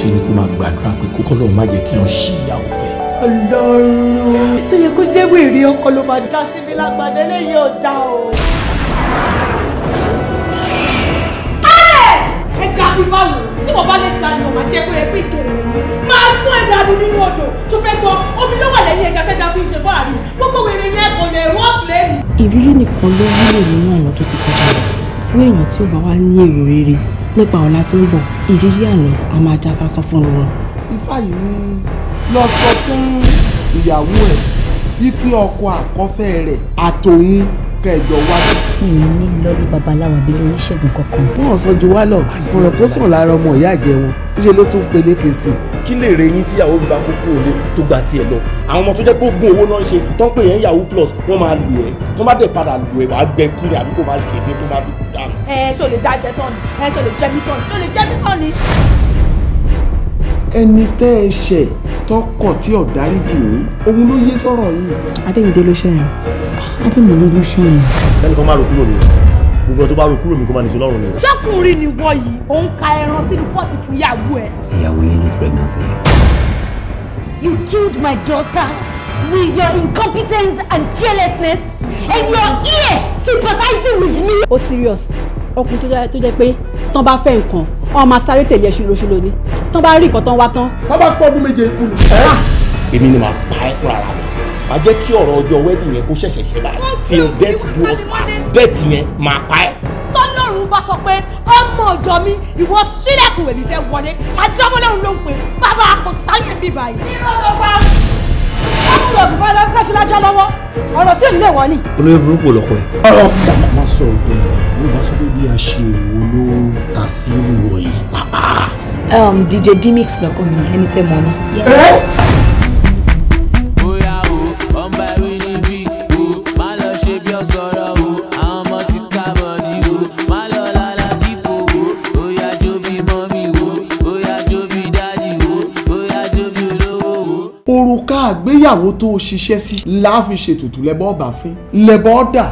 Ṣé ni kó máa gbàdúrà pé kókó lọ́run má jẹ́ kí wọ́n ṣí ìyàwó fẹ́. Ọlọ́run tó yẹ kó jẹ́ wèrè ọkọ ló máa dá sí mi lágbàdé lẹ́yìn ọ̀dà o. Ẹja bí báwo tí mo bá lè jà ni mo máa jẹ́ pé ẹ pé ìkèrè máa gún ẹja dùn nínú odò tó fẹ́ gbọ́ omi ló wà lẹ́yìn ẹja tẹ́ja fi ń ṣe fáàrí gbogbo wèrè yẹn kò lè wọ́ọ̀kì lẹ́nu. Ìrírí nìkan ló wúlò nínú àná tó ti kọjá lọ. Fún èèyàn tí ó bá wá ní èrò rere nípa ọ̀la tó ń bọ̀, ìrírí àná a máa já sásán fún wọn. Ifá yìí ní lọ sọ fún ìyàwó ẹ̀ wípé ọkọ àkọ́fẹ́ rẹ̀ àtòun kẹjọ wájú. Mi ò ní lọlé babaláwo àbí lé oníṣègùn kankan. Wọ́n sọ ju wá lọ, ọ̀rọ̀ kó sàn lára ọmọ ìyá àjẹ wọn, níṣẹ́ ló tún peléke sí i. Kí lè rè yín tíyàwó mi bá kó kúrò lé tó gba tiẹ̀ lọ? Àwọn ọmọ tó jẹ́ pé ogún owó náà ń ṣe tó ń pè yẹn yahoo plus wọ́n máa lù ẹ́ tó bá dẹ̀ padà lù ẹ́ wàá gbẹ kúrẹ́ àbí kó máa ṣèdè tó máa fi kú dànù. Ẹ ṣó lè dá jẹ tán ni, ẹ ṣó lè jẹ mí tán ni, ṣó lè jẹ mí tán ni. Ẹni tẹ́ ẹ ṣẹ̀ tọkọ̀ tí ò dáríjì yín, òun ló yé sọ̀rọ̀ yìí. Adémídé ló ṣẹ̀yìn. Adémídé ló ṣẹ̀yìn. Lẹ́nu kan máa ro kúrò mi, gbogbo tó bá ro kúrò mi kó máa nìṣó lọ́rùn mi. Ṣọ́kùnrin ni wọ yìí, òun ka ẹran sínú pọ́ọ̀tì fún ìyàwó ẹ̀. Ìyàwó yín lose pregnancy. You killed my daughter with your incompetence and carelessness and you're here sympathizing with me. Ó serious, ọkùnrin tó jẹ́ pé tán bá fẹ́ nǹkan, wọ́n máa sáré tẹ̀lé ẹ ṣùlọ́ṣùlọ́ ni, tán bá rí nǹkan tán wá tán. Tán bá pọ́ ọdún méje ikú ni. Èmi ni màá pa ẹ́ fúnra mi. Màá jẹ́ kí ọ̀rọ̀ ọjọ́ wedding yẹn kó ṣẹ̀ṣẹ̀ ṣe báyìí. Till death do us part. Death yẹn máa pa ẹ́. Tọ́lọ́run bá sọ pé ọmọ ọ̀dọ̀ mi ìwọ sílẹ̀kùn èmi fẹ́ wọlé, àdámọ́lẹ́run ló ń pè bàbá kò sáyẹ̀ bí báyìí. Irọ́ ló pa ọkùnrin ọ̀gbìn bá káfílájà lọ́wọ́ ọ̀rọ̀ tí ò ní lè wọ́ ni. Olóyè burúkú lọkọ ẹ. Ọ̀rọ̀ má sọ ọgbẹ mo bá sọ pé bí a ṣe wo ló ta sí wọ yìí. DJ Dmix lọkọ mi ẹni tẹ́ mọ̀ ni. Bóyá o, ọmọ ẹ̀rí níbí o, má lọ ṣe bí ọgọ́rọ̀ o, àwọn ọmọ ti ká bọ̀dí o, má lọ lálá dípò o, bóyá jó bí mọ́mí o, bóyá jó bí dádì o, bóyá jó bí olówó o. Òrùka àgbéyàwó tó o ṣiṣẹ́ sí la fi ṣètùtù lẹ́bọ̀ ọ̀bà fín lẹ́bọ̀ ọ̀dà.